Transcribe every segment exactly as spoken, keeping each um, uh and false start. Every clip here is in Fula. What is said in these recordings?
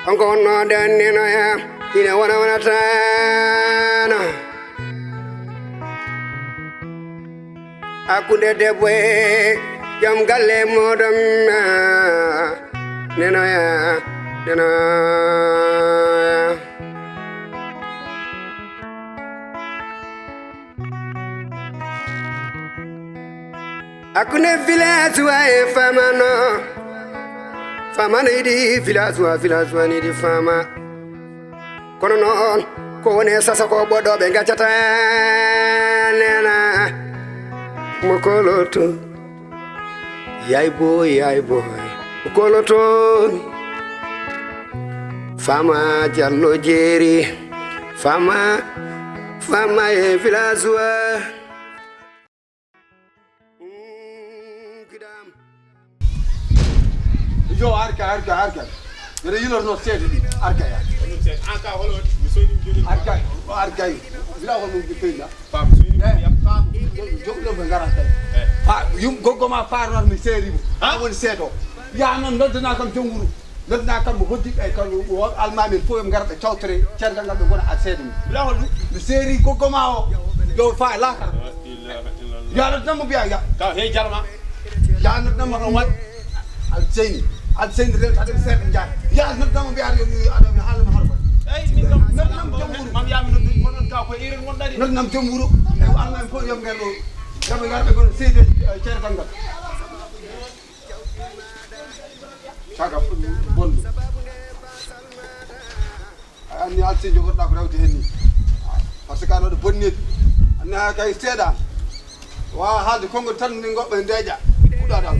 On ko wonnoo nden nenoya, ine wona wonataano. Hakkunde debbo e joom galle mooɗon, nenoya, nenoya. Hakkunde village wa e famano, famano yiɗi village wa, village wa yiɗi fama. Kono noon ko woni e sasa ko ɓoɗɗo ɓe gaccata nena mo koloto. Yay boy, yay boy, mo koloto. Fama Jallo Jeeri, fama, fama e village wa. Mm, kidam. Yo, arka, arka, arka. Mbeɗa yilorno seede ɗi. Arka ya. Arka, arka. Mbiɗa hol mo jogiɗo ɓe ngara tawi. Ha, yum, goggo ma faarnat mi seeri mo. Ha woni seedo. Ya noon noddana kam jom wuro. Noddana kam mo hoddiɓe e kam almaami en fof ɓe ngara ɓe cawtore cergal ngal ɓe ngona a seede mum. Mbiɗa hol ɗum. Mi seeri goggo ma o. Yo fa e laakara. Ya noddanmo mbiya ya. Ka he jalma. Ya noddanmo ɗon waɗ. Alseyni. Alseyni rewta ɗen seeɗa njaay. Ya noddanmo mbiya aɗa yo aɗa mi haalama harba. Ey min kam noddanmo jom wuro. Mam yami noddu konon ka ko irin wonɗari. Noddam jom wuro. E alma en fof yom ngal ɗo. Kamɓe ngar ɓe kono seyde cergal ngal. Caga bonɗo. A anni alsi jogorɗa ko rewde hen ni. Par ce que an waɗa bonneeɗi. Anni ha kay seeɗa. Wawa haalde konngol tan ni goɗɗo e ndeeƴa. Kuɗaɗo Allah.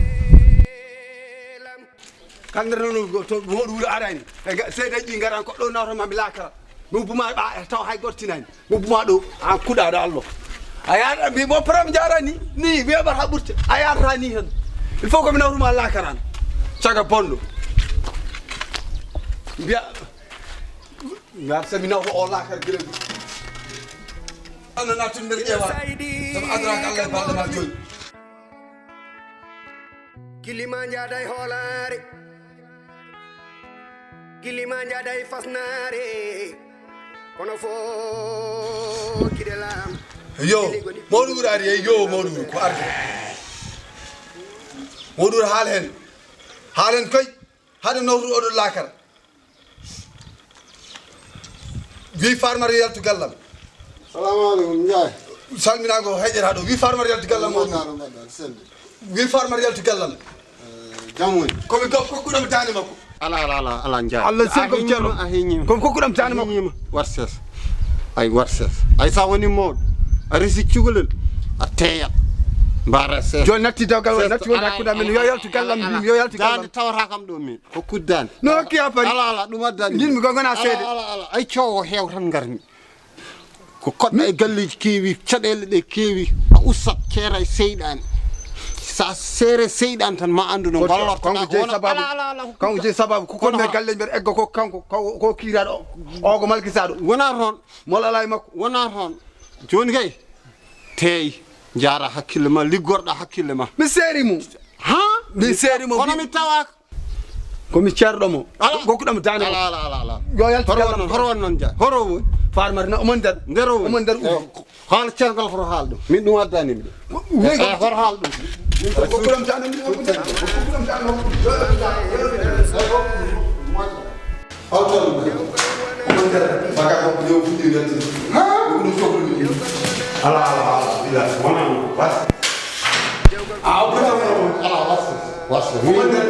Kala nder noon to moɗo wuro arani. E seedeji ɗi ngaran ko ɗo nawta ma mi lakara. Mi ubbuma ɓa taw hay goɗɗo tinani. Mi ubbuma ɗo an kuɗaɗo Allah. A yaɗa mbi mo param jarani ni weɓata ɓurte a yaɗata ni hen. Il faut ko mi nawtuma lakaran. Caga bonɗo. Mbiya. Ngar sami nawto o lakar gila. Anna nattun nder ƴewa. Sabu adraka Allah e balɗe ma joyi. Gilli ma njaada e hoolaare. Gilli ma njaada e fasnaare. Kono fof kiɗe laam. Yo, mawɗo wuro ari e yo mawɗo wuro ko arde. Mawɗo wuro haala hen. Haala hen koy. Haɗa nawtude oɗo lakara. Wi farmare yaltu gallam. Salamu aleykum Ndiaye. Salminago heƴata ɗo wi farmare yaltu gallam o. Wi farmare yaltu gallam. Jam woni. Komi gam kokkuɗam dande makko. Ala ala ala ala Ndiaye. Allah sen ko ceerno. A heñima. Komi kokkuɗam dande makko. Heñima. Wat ses. Ay wat ses. Ay sa woni mawɗo. A resi cukalel. A teeyat. Mbara ses. Joni natti dawgal woni natti woni hakkude amen yo yaltu gallam mbimi yo yaltu gallam. Dande tawata kam ɗo min. Ko kuddani. No hokki ha paari. Ala ala ɗum addani. Min mi gongona seede. Ala ala ala. Ay coowo heew tan ngarmi. Ko koɗɗa e galleji keewi caɗele ɗe keewi a ustat keera e seyɗani. Sa seere seyɗani tan ma andu no gollorto kanko jeyi sababu. Kanko jeyi sababu ko komi e galleji mbeɗa egga ko kanko ko kiiraɗo o ko malkisaɗo. Wona toon. Mol ala e makko. Wona toon. Joni kay teey. Jaara hakkille ma liggorɗa hakkille ma. Mi seeri mo. Ha? Mi seeri mo. Kono mi tawaka. Komi ceerɗo mo. Ala. Gokkuɗo mo dande mo. Ala ala ala ala. Yo yalti horo won noon horo won noon ja horo woni. Farmar na omon nder. Nder o woni omon nder uji. Haal cergal hoto haal ɗum min ɗum addani mi ɗum. Horo haal ɗum. Gokkuɗam dande mi gokkuɗam dande mo. Hawtal ɗum ɓe. Omo nder baga ko yo fuɗɗi weltin. Ɗum ɗum sohlude ɗum. Ala ala ala ila wona ɗum bas. A o bata wona ala wasa wasa. Omo nder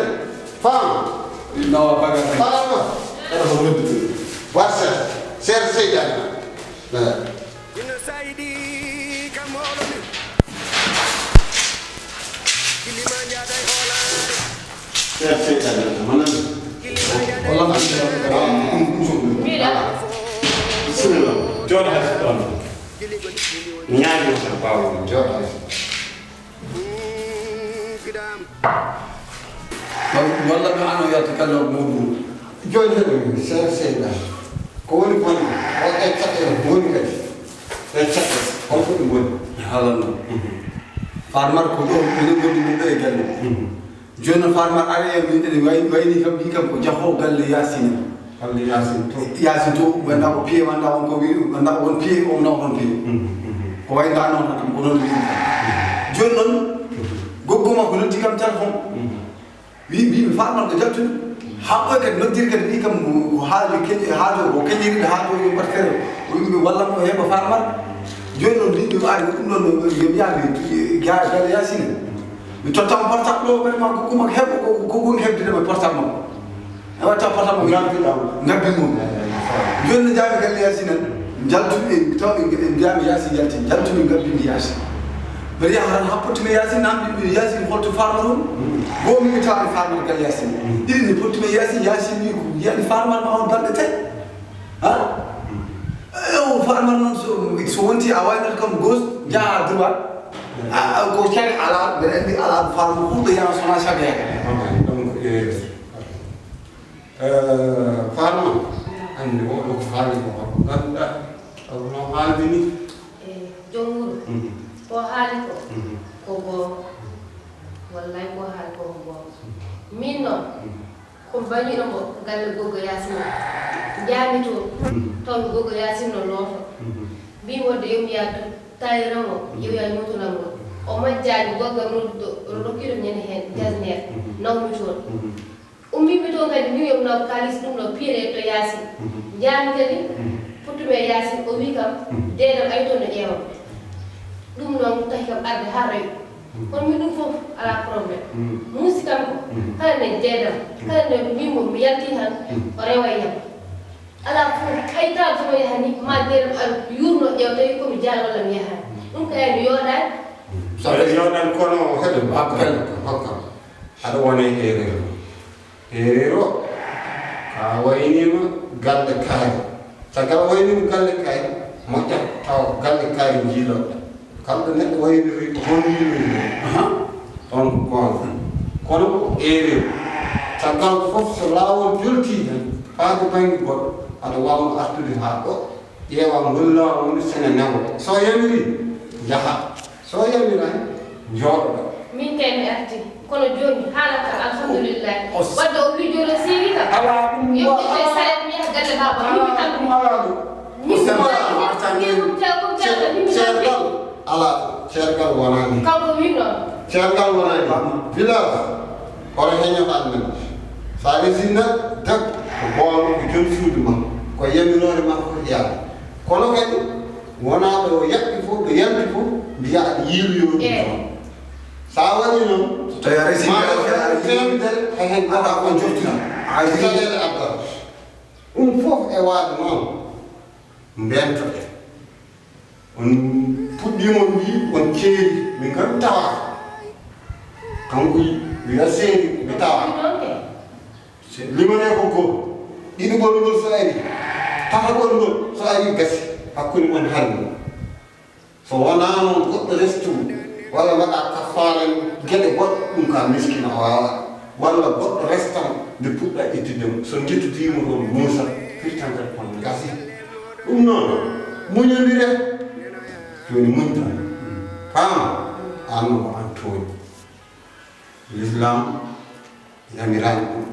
fam. Nawa baga. Ala ma. Ala ko noddu. Wasa. Ser seydan. Ino saydi kam hoolo min. Gilli ma njaada e hoolaare. Seeɗa seeɗa nana manani. Gilli ma njaada e hoolaare. Bisimilla. Jooɗo hay so ɗon. Ñaari mo tan baawo. Jooɗo hay so. Walla mi ano yalta kallo mawɗum. Jooni heɗo mi seeɗa seeɗa. Ko woni bonde o e caɗɗe woni kadi. E caɗɗe holko ɗum woni? Haalan ɗum. Farmar ko ɗo ene gondi min ɗo e galle. Jooni noon farmar ari e min ene wayni kam mbi kam ko jahoowo galle yasina. Yaasin to, wonda ko piye, wonda on ko wi, wonda on piye, on naw on piye. Ko wayda noon tan, ko noon wiyi. Jooni noon, goggo makko noddi kam téléphone. Wi, wi mi farmar ko jaltude. Haa ɓoy kadi noddiri kadi wi kam ko haalde keñe, haajo ko keñiriɗo haajo yo mbaɗ fere. O wi mi walla mo heɓa farmar. Jooni noon mbiɗo ari ko ɗum ɗon yo mi yaha mi gaa gal Yaasin. Mi totta mo portable o, vraiment goggo makko heɓa ko, ko woni heɓde mo portable makko. E watta portable makko. Ngabbi ɗam. Ngabbi mum. Jooni no jaami galle Yaasin en, njaltumi en, taw en, en mbiyaama Yaasin yalti, njaltumi ngabbimi Yaasin. Mbeɗa yaha tan haa pottumi Yaasin, namdi mi Yaasin holto farmar on? Goomi mi tawa farmar galle Yaasin. Ɗiɗi ni pottumi Yaasin, Yaasin wi ko yiyani farmar ma on balɗe tawi. Ha? E o farmar noon so, so wonti a waynata kam gauche, njaha droite. A, a, ko cari alaa, mbeɗa anndi alaa farmar ɓurɗo yana sona cabeere. Donc, eh, Eh, Farma, anndi oɗo ko haali ko holko ngannduɗaa, sabu no haaldi ni. E joom wuro, ko haali ko, ko goonga. Wallay ko haali ko, ko goonga. Min noon, ko mi bañiiɗo mo galle goggo Yaasin o. Njaami toon, taw mi goggo Yaasin no looto. Mbii wonde yo mi yaha to taariram o, ƴeewoya ñuutunam ngol. O majjaani, goggo am nodduɗo, o rokkiiɗo mi ñande heen jasneer, nawmi toon. Ummiimi toon kadi, mi wi'i, "Ɗum ɗo kaalis, ɗum ɗo piyetee to Yaasin." Njaami kadi, pottumi e Yaasin, o wi'i kam, "Deedam, ay toon no ƴeewam." Ɗum noon tahi kam arde haa rewi. Kono min ɗum fof alaa problème. Muusi kam ko, kala nde deedam, kala nde mbiimi mo mi yaltii tan, o reway yam. Alaa fof, hay taw so o yahani, ma deedam ar yuurno ƴeew tawi ko mi jaal walla mi yahaani. Ɗum kay mi yooɗaani. Saɗa yooɗan kono heɗo appel hokkam. Aɗa wona e erreur. Erreur o, a wayniima galle kaari. Caggal a wayniima galle kaari, moƴƴat taw galle kaari njiiloɗa. Kala ɗo neɗɗo wayniri ko hono yiilori ni. Aha. On ko goonga. Kono ko erreur. Caggal fof so laawol joltii heen, faade bannge goɗɗo, aɗa waawno artude haa ɗo, ƴeewa ngol laawol woni sene newo. So yamiri, njaha. So yamiraani, njooɗoɗa. Min kay mi arti, kono jooni haala ka alhamdulillahi. O, o, wadde o wii jooni o siiwi kam. Alaa ɗum. Yewtito e saret mi yaha galle baaba, min mi tampi. Alaa ɗum. Min mi tampi. Ceergal, alaa ɗum. Ceergal wonaa ni. Kanko wii noon. Ceergal wonaa ni. Village, hoto heño hannde. So a resii neɗɗo, debbo, ko boolo, ko joom suudu ma. Ko yamiroore ma ko yaade. Kono kadi, wonaa ɗo yaɓɓi fof, ɗo yalti fof, mbiya aɗa yiiloyoo ɗum toon. So a waɗii noon, so tawi a resii ma ɗo feere, teemedere, hay heen gooto ko joftina. Caɗeele adda. Ɗum fof e waade noon, mbeentoɗen. On puɗɗiima, on mbiyi, on ceeri, min kam tawaaka. Kanko wiya seeri, mi tawaaka. Limanee ko goo, ɗiɗaɓol ngol so ari, tataɓol ngol so ari, gasi, hakkunde mon harmi. So wonaa noon, goɗɗo restu, walla waɗa kafaara geɗe goɗɗe, ɗum ka miskina o waawaa. Walla goɗɗo restam nde puɗɗa ittude mo. So njettudiima toon, muusa, firtanta kono gasi. Ɗum noon, muñondire. Jooni muñ tan. Faam, aan ko aan tooñi. Lislaam yamiraani ɗum.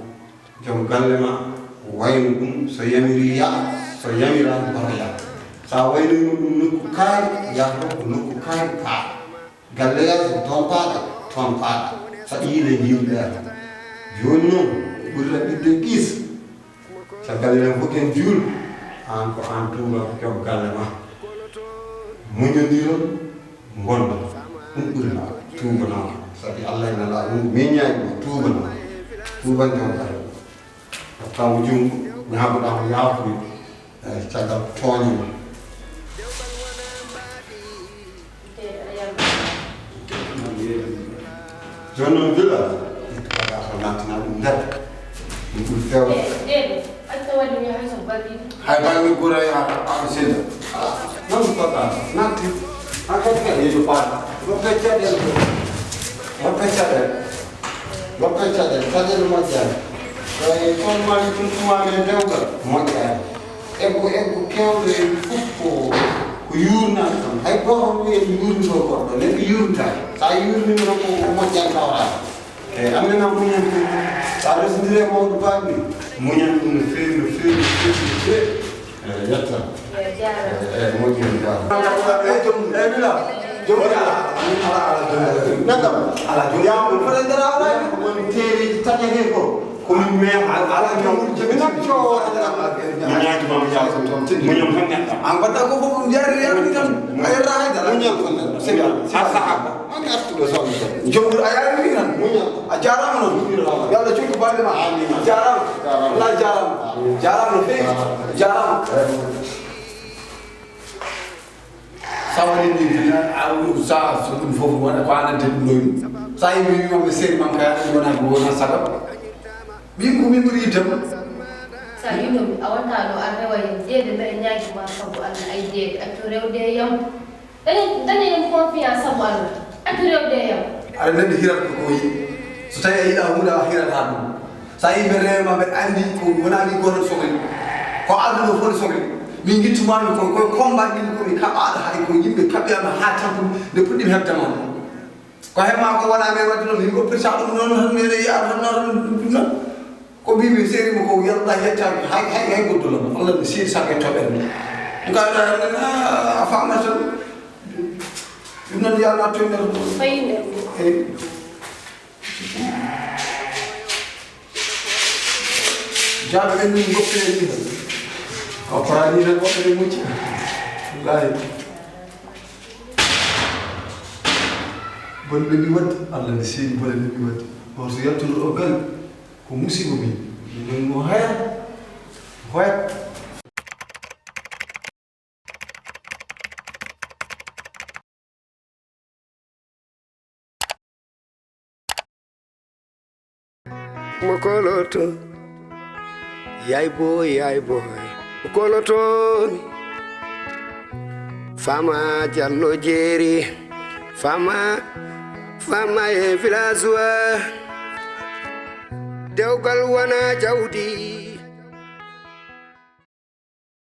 Joom galle ma wayno ɗum, so yamirii yaha, so yamiraani hoto yaha. So a waynoyno ɗum nokku kaari, yahata ko nokku kaari kaara. Galle yaa so toon paaɗa, toon paaɗa. Saɗa yiile yiilde. Jooni noon, ɓurata ɓiɗɗo ɗiis. Caggal enen fof ken juul, aan ko aan tuuba, ko joom galle ma. Muñondiron, ngonda. Ɗum ɓuri laaɓde. Tuubanoo. Sabi Allah ina laaɓi, ɗum meññaani mo, tuubanoo. Tuuban joom galle. Hokkaa mo junngo, ñaagoɗaa mo yaafuya. Eyi, caggal tooñe ma. Jooni noon, gila ko nattina ɗum nder. Ɗum ɓuri feewde. Hay balɗe gura ya aɓe seeda. Ala, non ko ka natti. An ko ka yejo pa. Ko ka cadel ko. Ko ka cadel. Ko ka cadel. Cadel mo jani. Ay kon mari tum tumane dewgal mo jani. Eggu, eggu kewɗo en fof ko, ko yuurnani tan. Hay gooto wiye yuurnito goɗɗo, neɗɗo yuurnitaake. So a yuurnima tan ko, ko moƴƴani tawata. Eyi, anndana muñal ko, so a resondiri e mawɗo baaɗi ni, Muñal ɗum no feewi, no feewi, no feewi, no feewi. Eyi, yetta. Eyi, moƴƴi, on jaaraama. Eyi, joom, eyi, bila. Joom, ala, ala, ala, joom. Nagam. Ala, joom. Yaa, ɗum fota dara, ala. Woni teereeji taƴetee ko, ko min meeɗa. Ala, ala, joom. Min accoo, ala, ala. Mi ñaagii ma, mi ñaagii ma. Muñal tan neɗɗo. An mbaɗɗa ko fof, ɗum jaari, yaa, ɗum tan. A yettaaki dara. Muñal tan neɗɗo. Seydi Alla. A sahaa. An artuɗo soxna Sall. Jom a yaari mi tan. Muñal. A jaaraama noon. Yo Allah jokku balɗe ma. Amiin. A jaaraama. Jaaraama. Wallaay jaaraama. Jaaraama no feewi. Jaaraama. Sa waɗi ni, a, sa, so ɗum fof waɗa ko an addi ɗum ɗo. Sa yimɓe wiima ɓe seeri man kay, aɗa wona ko wona saga. Min ko min ɓuri yiddema. Sa yinomi, a wonta ɗo, a rewa yen. Jeede mbeɗa ñaagi ma sabu Allah, ay jeede, accu rewde e yam. Dañen, dañen confiance sabu Allah. Accu rewde e yam. Aɗa nandi hirat ko ko yiɗi. So tawi a yiɗa hunde a hirat ha ɗum. Sa yimɓe rewe ma mbeɗa andi ko wona min goto sokli. Ko aduna fof sokli. Min gittuma min ko, ko combat min ko mi kaɓaɗo hay ko yimɓe kaɓɓiyama ha tampu nde puɗɗimi heɓde ma. Ko hema ko wona men wadde noon, min goppirta ɗum noon, tan men e yaar tan noon, ɗum noon. Ko mbimi seeri mo ko, yalla yettaaki, hay, hay, hay goddula mo. Allah ne seeri sa ƴetto ɓernde. Ɗum ka, a, a faama tan. Ɗum noon yalna toon nder. Fayi nder. Eyi. Jaaɓe ɓen min goppire ni tan. O parani tan woɓɓe ɓe mucci. Wallahi. Bonɓe mbi waɗde, Allah ne seedi bonɓe mbi waɗde. On so yaltuno ɗo galle, ko musiba min. Min mo haya, hoya. Mo koloto, yay boy, yay boy. Mo koloto mi. Fama Jallo Jeeri, fama, fama e village wa. Dewgal wona jawdi.